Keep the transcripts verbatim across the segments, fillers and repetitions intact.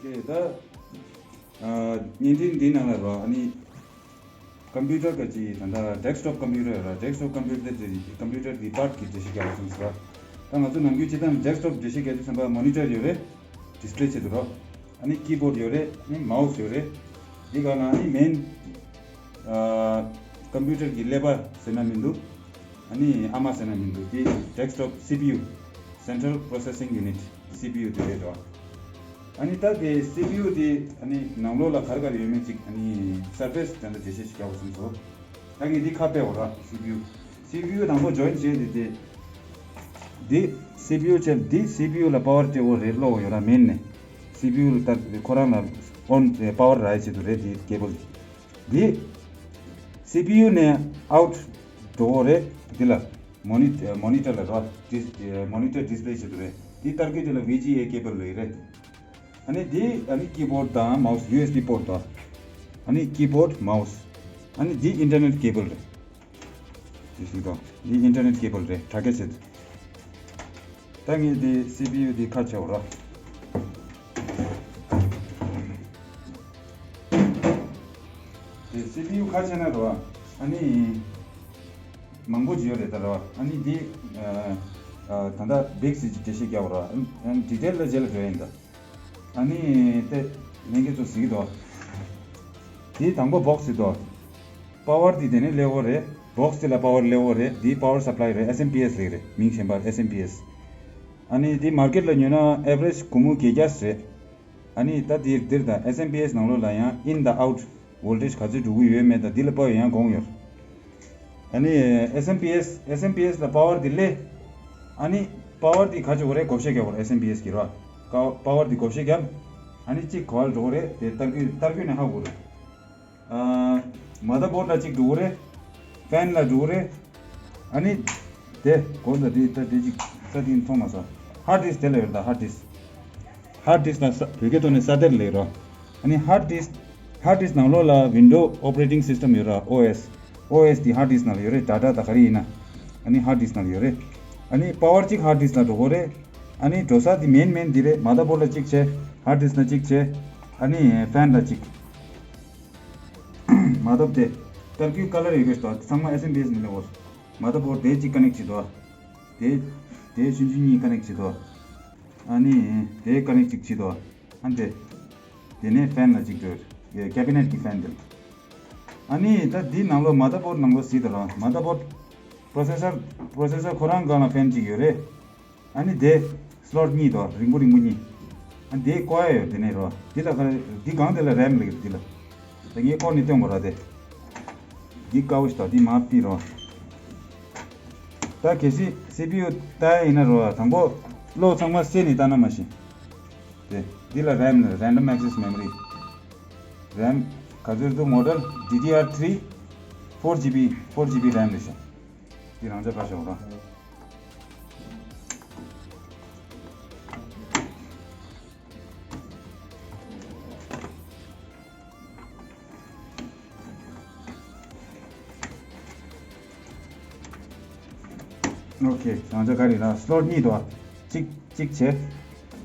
དེ་ད་བརྙན་འཕྲིན་འདི་ནང་ལ་རོ། ཨ་ནི་ཀམ་པུ་ཊར་ག་ཅི་ད་ལྟ་ཌེ་སི་ཊོབ་ཀམ་པུ་ཊར་ར། ཌེ་སི་ཊོབ་ཀམ་པུ་ཊར་དེ་ཀམ་པུ་ཊར་གི་པཱརཊ་གི་འགྲེལ་བཤད་རྒྱག་སོང་ཟེར་བ། ད་ང་ཚོ་ནམ་རྒྱུན་སྤྱིར་བཏང་ཌེ་སི་ཊོབ་འགྲེལ་བཤད་རྒྱག་དུས་ཙམ་པ་མོ་ནི་ཊར་ཡོད་རེད། ཌིས་པི་ལེ་ཆེད་དུ་རོ། ཨ་ནི་ཀི་བོར་ཌི་ཡོད་རེད། ཨ་ནི་མའོ་སི་ཡོད་རེད། འདི་ག་ན་ཨ་ནི་མེན་ཀམ་པུ་ཊར་གི་ཀླད་པ་ཟེར་ན་མི་འདུག་ཨ་ནི་ཨ་མ་ཟེར་ན་མི་འདུག་དེ་ཌེ་སི་ཊོབ་སི་པི་ཡུ། Central Processing Unit། སི་པི་ཡུ་དེ་རེད་རོ། ཨ་ནི་ད་དེ་སི་པི་ཡུ་དེ་ཨ་ནི་ནང་ལོགས་ལ་ག་རེ་ག་རེ་ཡོད་མེད་ཅིག་ཨ་ནི་སར་ཕེ་སི་དེ་འདྲ་འགྲེལ་བཤད་ཅིག་རྒྱག་དགོས་བསམ་སོང་། ད་ངས་འདི་ཁ་ཕྱེ་བ་ར། སི་པི་ཡུ། སི་པི་ཡུ་དང་པོ་ཇོ་ཡིན་བྱས་ཏེ་དེ། འདི་སི་པི་ཡུ་བྱས། འདི་སི་པི་ཡུ་ལ་པ་ཝར་སྤྲད་འོ་རེད། ལོག་ཡོད་ར་མེན་ནས། སི་པི་ཡུ་ལ་ལྟར་ཁོ་རང་ལ་ཨོན་པ་ཝར་རག་ཆེད་དུ་རེད། འདི་ཀེ་བལ་འདི། སི་པི་ཡུ་ནས་ཨའུཊ་འགྲོ་འོ་རེད། འདི་ལ་མོ་ནི་མོ་ནི་ཊར་ལ་ར། ཌིས་མོ་ནི་ཊར་ཌིས་པི་ལེ་ཆེད་དུ་རེད། འདི་ལྟར་གི་འདི་ལ་ཝི་ཇི་ཨེ་ཀེ་བལ་ལོས་རེད། ཨ་ནི་འདི་ཨ་ནི་ཀི་བོར་ཌི་དང་མའོ་སི། ཡུ་ཨེས་བི་པོརཊ་དང་། ཨ་ནི་ཀི་བོར་ཌི་མའོ་སི། ཨ་ནི་འདི་ཨིན་ཊར་ནེཊ་ཀེ་བལ་རེད། འདི་ཞིག་དང་འདི་ཨིན་ཊར་ནེཊ་ཀེ་བལ་རེད། དྲ་རྒྱ་ཆེད། ད་ངས་འདི་སི་པི་ཡུ་འདི་ཁ་ཕྱེ་བ་ར། འདི་སི་པི་ཡུ་ཁ་ཕྱེ་ན་ར། ཨ་ནི་མང་པོ་ཅིག་ཡོད་རེད་ད་ར། ཨ་ནི་འདི་ཨ་ཨ་ད་ལྟ་བིག་སི་འགྲེལ་བཤད་རྒྱག་པ་ར། ཨ་ནི་ཌི་ཊེལ་ལ་རྗེས་ལ་འགྲོ་ཡིན་ད། ཨ་ནི་དེ་ལྷན་རྒྱས་ཚོ་གཟིགས་དོ། དེ་དང་པོ་བོག་སི་དོ། པ་ཝར་དེ་དེ་ནས་སླེབས་འོ་རེད། བོག་སི་དེ་ལ་པ་ཝར་སླེབས་འོ་རེད། དེ་པ་ཝར་སབ་ལའི་རེད། ཨེས་ཨེམ་པི་ཨེས་ལེགས་རེད། མིང་གཞན་པ་ཨེས་ཨེམ་པི་ཨེས། ཨ་ནི་དེ་མར་ཀེཊ་ལ་ཉོས་ན་ཨེ་བ་རེཇ་སྒོར་མོ་བརྒྱད་བརྒྱ་རེད། ཨ་ནི་ད་དེ་འདིར་ད་ཨེས་ཨེམ་པི་ཨེས་ནང་ལོགས་ལ་ཡང་ཨིན་དང་ཨའུཊ་ཝོལ་ཊེཇ་ག་ཚོད་འགྲོ་གི་ཡོད་མེད་དང་འདི་ལ་དཔག་ཡོད་ཡང་དགོངས་ཡོད། ཨ་ནི་ཨེས་ཨེམ་པི་ཨེས། ཨེས་ཨེམ་པི་ཨེས་ལ་པ་ཝར་འདི་སླེབས། ཨ་ནི་པ་ཝར་འདི་ག་ཅིག་འོ་རེད། བགོ་བཤའ་རྒྱག་དགོས་རེད། ཨེས་ཨེམ་པི་ཨེས་གི་ར། ཀ་པ་ཝར་འདི་བགོ་བཤའ་རྒྱབ། ཨ་ནི་གཅིག་ག་བར་འགྲོ་གི་རེད། དེ་ལྟར་གི་ལྟར་གི་ནས་ཧ་གོ་རེད། ཨ་མ་དར་བོར་ཌི་ལ་གཅིག་འགྲོ་གི་རེད། ཕེན་ལ་འགྲོ་གི་རེད། ཨ་ནི་དེ་གོ་ད་དེ་ད་དེ་གཅིག་ས་དེ་མཐོང་མ་སོང་། ཧར་ཌིསྐ་དེ་ལ་ཡོད་རེད། ད་ཧར་ཌིསྐ་ཧར་ཌིསྐ་ལ་ས་བོད་སྐད་ཐོག་ནས་ས་གཏེར་ལབ་རོ། ཨ་ནི་ཧར་ཌིསྐ་ཧར་ཌིསྐ་ནང་ལོགས་ལ་ཝིན་ཌོ་ཨོ་པ་རེ་ཊིང་སིས་ཊམ་ཡོད་ར། ཨོ་ཨེས། ཨོ་ཨེས་དེ་ཧར་ཌིསྐ་ནང་ལ་ཡོད་རེད། ཌ་ཊ་ད་ག་རེ་ཡིན་ན། ཨ་ནི་ཧར་ཌིསྐ་ནང་ལ་ཡོད་རེད། ཨ་ནི་པ་ཝར་གཅིག་ཧར་ཌིསྐ་ལ་འགྲོ་གི་རེད། ཨ་ནི་འགྲོ་ས་དེ་མེན་མེན་དེ་རེད། མ་དར་བོར་ཌི་ལ་གཅིག་བྱས། ཧར་ཌིསྐ་ལ་གཅིག་བྱས། ཨ་ནི་ཕེན་ལ་གཅིག་མ་དར་དེ་ལྟར་གི་ཀ་ལར་ཡོད་གི་ཞིག་དོ། ཚང་མ་ཨེས་ཨེམ་པི་ཨེས་ནས་སླེབས་འོ། མ་དར་བོར་ཌི་དེ་གཅིག་ཀ་ནེག་བྱེད་དོ། དེ་དེ་ཆུང་ཆུང་གཉིས་ཀ་ནེག་བྱེད་དོ། ཨ་ནི་དེ་ཀ་ནེག་གཅིག་བྱེད་དོ། ཨ་ནི་དེ་དེ་ནས་ཕེན་ལ་གཅིག་འགྲོ། ཡ་ཀེ་བི་ནེཊ་གི་ཕེན་དེ་ལ། ཨ་ནི་ད་འདི་ནང་ལོགས་མ་དར་བོར་ཌི་ནང་ལོགས་གཟིགས་དང་ར། མ་དར་བོར་ཌི་པོ་རོ་སེ་སར་པོ་རོ་སེ་སར་ཁོ་རང་སྒང་ལ་ཕེན་གཅིག་ཡོད་རེད། ཨ་ནི་དེ་སི་ལོཊ་གཉིས་དོ། རིང་པོ་རིང་པོ་གཉིས། ཨ་ནི་དེ་བཀོག་ཡ་ཡོད་དེ་ནས་རོ། འདི་ལ་ག་རེ་འདི་སྒང་དེ་ལ་རེམ་ལབ་ཀྱི་འདི་ལ། ད་ངས་བཀོག་ནས་སྟོན་དགོས་ར་དེ། འདི་དཀའ་བོ་ཞིག་དང་འདི་མར་ཕུད་རོ། ད་གལ་སྲིད་སི་པི་ཡུ་ལྟ་ཡ་ཡིན་ན་རོ། དང་པོ་གློག་ཚང་མ་བསད་ནས་ལྟ་ན་མ་ཤེས། དེ་འདི་ལ་རེམ་ལབ། རེན་ཌམ་ཨེག་སེས་མེ་མོ་རི། རེམ་ག་ཚོད་འདུག་མོ་ཌེལ་ཌི་ཌི་ཨར་ཐི་རི། ཕོར་ཇི་བི། ཕོར་ཇི་བི་རེམ་རེད་ཤག་འདི་རང་ཅག་བཀའ་ཤོག་ར། ཨོ་ཁེ། རང་ཅག་ག་རེ་ར། སི་ལོཊ་གཉིས་འདུག་གཅིག་གཅིག་བྱས།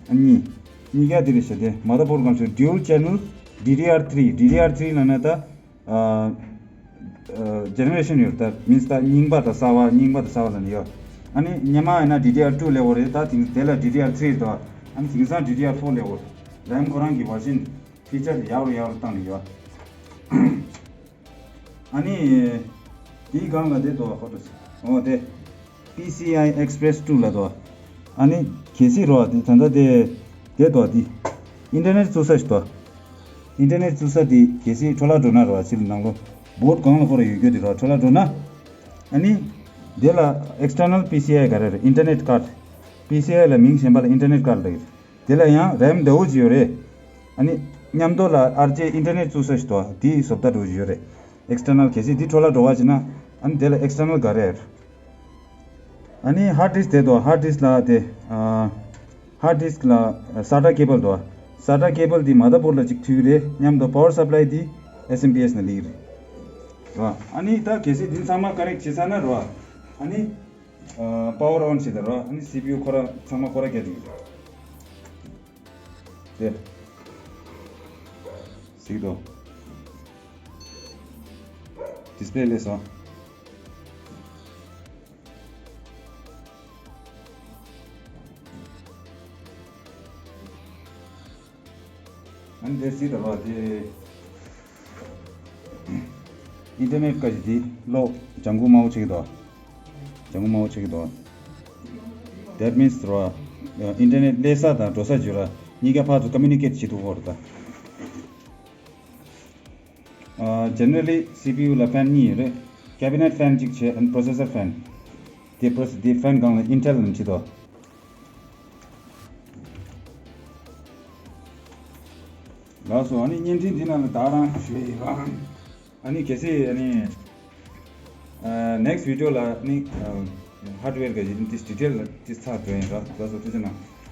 གཉིས། གཉིས་ཀ་འདི་རེད་ཤག་དེ་མ་དར་བོར་ཌི་སྒང་ཚོ་ཌུ་ཨལ་ཆེ་ནལ་ཌི་ཌི་ཨར་ཐི་རི། ཌི་ཌི་ཨར་ཐི་རི་ལབ་ན་ད། ཨ། ཇེ་ནེ་རེ་ཤན་ཡོད་རེད། ད་མིན་སི་ད་རྙིང་པ་དང་གསར་པ། རྙིང་པ་དང་གསར་པ་ལབ་ནས་ཡོད། ཨ་ནི་སྔོན་མ་ཡིན་ན་ཌི་ཌི་ཨར་ཊུ་སླེབས་འོ་རེད། ད་དེང་དེ་ལ་ཌི་ཌི་ཨར་ཐི་རི་དང་། ཨ་ནི་དེང་སང་ཌི་ཌི་ཨར་ཕོར་སླེབས་འོ་རེད། རེམ་ཁོ་རང་གི་བར་ཤན་ཕི་ཅར་ཡག་རུ་ཡག་རུ་བཏང་ནས་ཡོད། ཨ་ནི་དེའི་སྒང་ལ་དེ་དོ་ཧོ་ཏོ་སི་འོ་དེ། པི་སི་ཨའི་ཨེག་སི་པི་རེ་སི་ཊུ་ལ་དོ། ཨ་ནི་གལ་སྲིད་རོ། དེ་ད་ལྟ་དེ་དེ་དོ་དེ་ཨིན་ཊར་ནེཊ་བཙུགས་ས་ཞིག་དོ། ཨིན་ཊར་ནེཊ་བཙུགས་ས་དེ་གལ་སྲིད་འཕྲོ་བརླག་འགྲོ་ན་རོ། ཕྱི་ལ་ནང་ལོགས་བོར་ཌི་སྒང་ལ་ཁོ་ར་ཡོད་རྒྱུ་དེ་རོ། འཕྲོ་བརླག་འགྲོ་ན། ཨ་ནི་དེ་ལ་ཨེག་སི་ཊར་ནལ་པི་སི་ཨའི་ག་རེ་རེད། ཨིན་ཊར་ནེཊ་ཀཱཌ། པི་སི་ཨའི་ལ་མིང་གཞན་པ་ལ་ཨིན་ཊར་ནེཊ་ཀཱཌ་ལབ་ཀྱི་རེད། དེ་ལ་ཡང་རེམ་འདྲ་བོ་ཅིག་ཡོད་རེད། ཨ་ནི་མཉམ་དུ་ལ་ཨར་ཇེ་ཨིན་ཊར་ནེཊ་བཙུགས་ས་ཞིག་འདུག་དེའི་བཟོ་ལྟ་འདྲ་བོ་ཅིག་ཡོད་རེད། ཨེག་སི་ཊར་ནལ་གལ་སྲིད་དེ་འཕྲོ་བརླག་འགྲོ་བ་ཅིག་ན། ཨ་ནི་དེ་ལ་ཨེག་སི་ཊར་ནལ་ག་རེ་རེད། ཨ་ནི་ཧར་ཌི་སི་དེ་འདུག་ཧར་ཌི་སི་ལ་དེ། ཨ། ཧར་ཌི་སི་ལ་སཱ་ཊ་ཀེ་བལ་འདུག་སཱ་ཊ་ཀེ་བལ་དེ་མ་དར་བོར་ཌི་ལ་གཅིག་མཐུད་ཀྱི་རེད། མཉམ་དུ་པ་ཝར་སབ་ལའི་དེ་ཨེས་ཨེམ་པི་ཨེས་ནང་སླེབས་ཀྱི་རེད། ར། ཨ་ནི་ད་གལ་སྲིད་དེ་ཚང་མ་ཀ་རེག་བྱེད་ཚར་ན་ར། ཨ་ནི། པ་ཝར་ཨོན་བྱེད་དང་ར། ཨ་ནི་སི་པི་ཡུ་ཁོ་ར་ཚང་མ་ཁོ་ར་རྒྱག་ཐུབ་ཀྱི་རེད། དེ། གཟིགས་དོ། ཌིས་པི་ལེ་སླེབས་སོང་། ཨ་ནི་དེ་གཟིགས་དང་པ་དེ། ཨིན་ཊར་ནེཊ་ཀ་ཞིག་དེ་གློག་ལྗང་ཁུ་དམར་པོ་ཆགས་ཀྱི་འདུག་ལྗང་ཁུ་དམར་པོ་ཆགས་ཀྱི་འདུག That means ར། ཨིན་ཊར་ནེཊ་སླེབས་ས་དང་འགྲོ་ས་བརྒྱུད་ར་གཉིས་ཀ་ཕར་ཚུར་ཀོ་མུ་ནི་ཀེཊ་བྱེད་ཐུབ་ཀྱི་ཡོད་རེད་ད། ཨ། ཇེ་ནེ་རལ་ལི་སི་པི་ཡུ་ལ་ཕེན་གཉིས་ཡོད་རེད། ཀེ་བི་ནེཊ་ཕེན་གཅིག་བྱས། ཨ་ནི་པོ་རོ་སེ་སར་ཕེན། དེ་པོ་རོ་སེ་དེ་ཕེན་སྒང་ལ་ཨིན་ཊེལ་ལབ་བྲིས་འདུག་ལགས་སོ། ཨ་ནི་བརྙན་འཕྲིན་འདི་ནང་ལ་ད་རང་ཞུ་ཡི་རང་། ཨ་ནི་གལ་སྲིད་ཨ་ནི་ཨ། ནེག་སི་ཊི་བི་ཌི་ཡོ་ལ་ཨ་ནི་ཨ། ཧར་ཌི་ཝེར་གྱི་ཡིན་ཏིས་ཌི་ཊེལ་ཏིས་ཚར་འགྲོ་ཡིན་ར། ལགས་སོ། ཐུགས་རྗེ་གནང་།